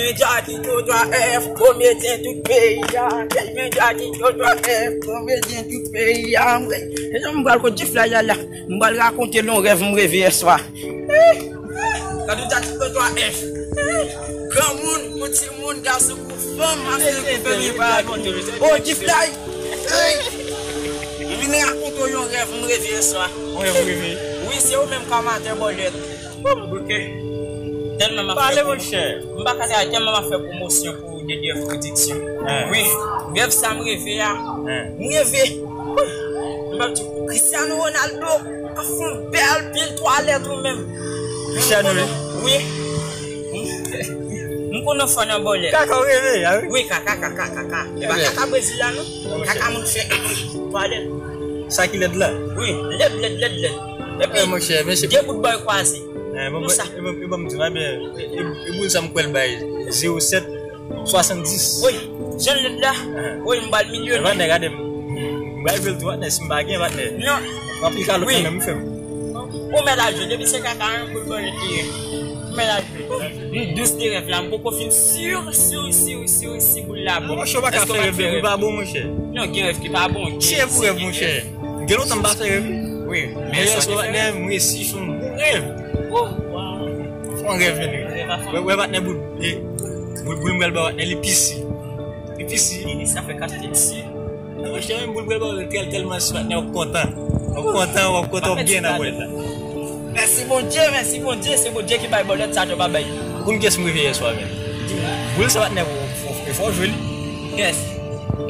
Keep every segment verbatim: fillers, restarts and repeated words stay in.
Menm Jackie Totwa F, komedyen tout peyi a. Menm Jackie Totwa F, komedyen tout peyi a. E jan m pral kot G-Fly la la. M pral rakonte l yon rèv m reve yè swa. Gade Jackie Totwa F. Granmoun, pou timoun, gason, pou fanm, maske, pou fèmen pa. Oh, G-Fly. M vin rakonte w yon rèv m reve yè swa. Yon rèv w reve? Wi, se ou menm k ap matè bòlèt. Ok. Tèlman m ap fè pwomo-, pale, monchè. M pa ka travay, tèlman m ap fè pwomosyon pou D D F Production. Wi, rèv sa m reve a. M reve. M ap di, Cristiano Ronaldo ap fè yon bèl pil twalèt ou menm. Cristiano, wi. M konnen w fò nan bòlèt. Kaka w reve a, wi. Wi, kaka, kaka, kaka. E pa kaka Brezil la, non. Kaka moun fè twalèt. Sa ki lèd la? Wi, lèd, lèd, lèd, lèd. Epi, de bout bòy kwaze. Konsa. E ban m di w, e, e, e boul sa m kwè l bay zewo sèt swasanndis. Wi, jan l lèd la. Wi, m ba l milyonè. Patnè, gade m. M bay jwe l tou, patnè, si m pa gen, patnè. Non. M ap pi kalot kanmenm, m fè m. Ou mèt al jwe, depi se kaka, yon boul bòlèt li ye. Ou mèt al jwe. M dous de rèv la, m poko fin si, si, si, si, si boul la bon. Monchè, ou pa ka fè rèv, rèv pa bon, monchè. Non, gen rèv ki pa bon. Tchè pou rèv, monchè. Gen lontan m pa fè rèv. Wi, men yè swa, patnè, m resi fè yon bon rèv. Fè yon rèv, men. Wè, wè, patnè, boul, e, boul, boul m pral ba patnè, li pisi. Li pisi. Sa fè kat pisi. Monchè, menm boul pral ba tèl, tèlman si patnè, w ap kontan. W ap kontan, w ap kontan, w ap gen nan bòlèt la. Mèsi Bondye, mèsi Bondye, se Bondye ki bay bòlèt sa, yo pa bay. Ou konn kiyès m reve yè swa, menm? Boul sa patnè, fò, fò, fò jwe li. Kiyès?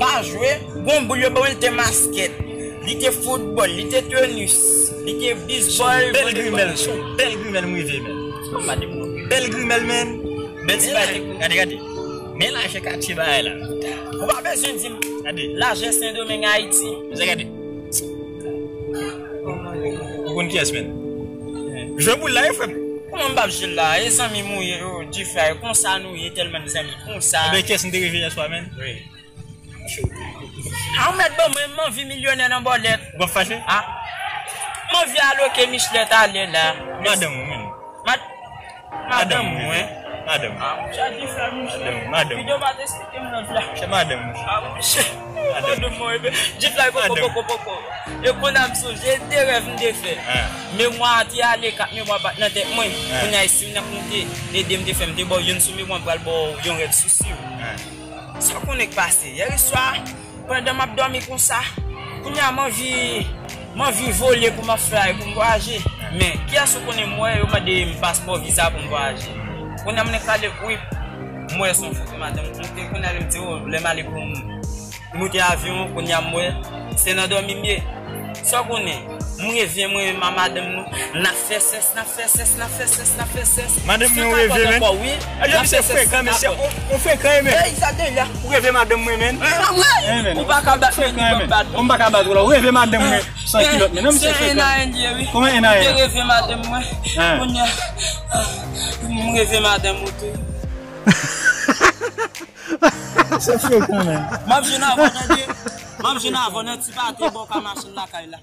Pa jwe, gon boul yo ban mwen, li te maskèt, li te foutbòl, li te tenis, li te bisbòl. Bèl grimèl, se yon bèl grimèl m reve, menm. Bèl grimèl, menm. Bèl ti bagay. Gade, gade. Men lajan katye bagay la. Ou pa bezwen di m. Gade. Lajan Sendomeng, Ayiti. Mezanmi, gade. Ou konn kiyès, menm? Jwe boul la, wi, frè m. Kòman m p ap jwe l la? E zanmi m ou ye, yo, G-Fly. Konsa nou ye, tèlman zanmi. Konsa. Ebyen, kiyès m te reve yè swa, menm? Wi. A, ou mèt ban mwen, m anvi milyonè nan bòlèt. Ou p ap fache? A. M anvi aloke Michelet talè la. Madanm ou, menm. Mad-, madanm mwen. Madanm. A, monchè, G-Fly, monchè. Madanm, madanm. Videyo pa t eksplike m lòt la. Se madanm, monchè. A, monchè. Madanm mwen, ebyen, G-Fly, poko, poko, poko. E kounye a m sonje de rèv m te fè. Memwa a te ale, kat memwa pa t nan tèt mwen. Kounye a, si m nan konte, ede m te fè, m te ba w youn sou memwa, m pral ba w yon rèv sou si w. Sa w konnen k pase? Yè swa, pandan m ap dòmi konsa, kounye a m anvi, m anvi vole pou m ap fly, pou m vwayaje. Men, kiyès ou konnen m wè, yo mande m paspò, viza pou m vwayaje. Kounye a m nan kale, wi, m wè se yon foto madanm m monte, kounye a lè m di, o, lè m ale pou m moute avyon, kounye a m wè, se nan dòmi m ye. Sa w konnen? M reve, mwen menm a madanm nou, n ap fè sèks, n ap fè sèks, n ap fè sèks, n ap fè sèks. Madanm mwen reve, menm. Wi. Misye frekan, misye, ou, ou frekan, menm. Ey, sa de la. Ou reve madanm mwen, menm. Ou pa ka bat mwen, ni ban bat. Ou pa ka bat ou la. Ou reve madanm mwen san kilòt, menm. Non, misye frekan. Kòman en a en? Te reve madanm mwen. Kounye a, m reve madanm ou tou. Se frekan, menm. M ap jwenn avè w nan de, m ap jwenn avè w nan ti pate bò ka machin lakay la.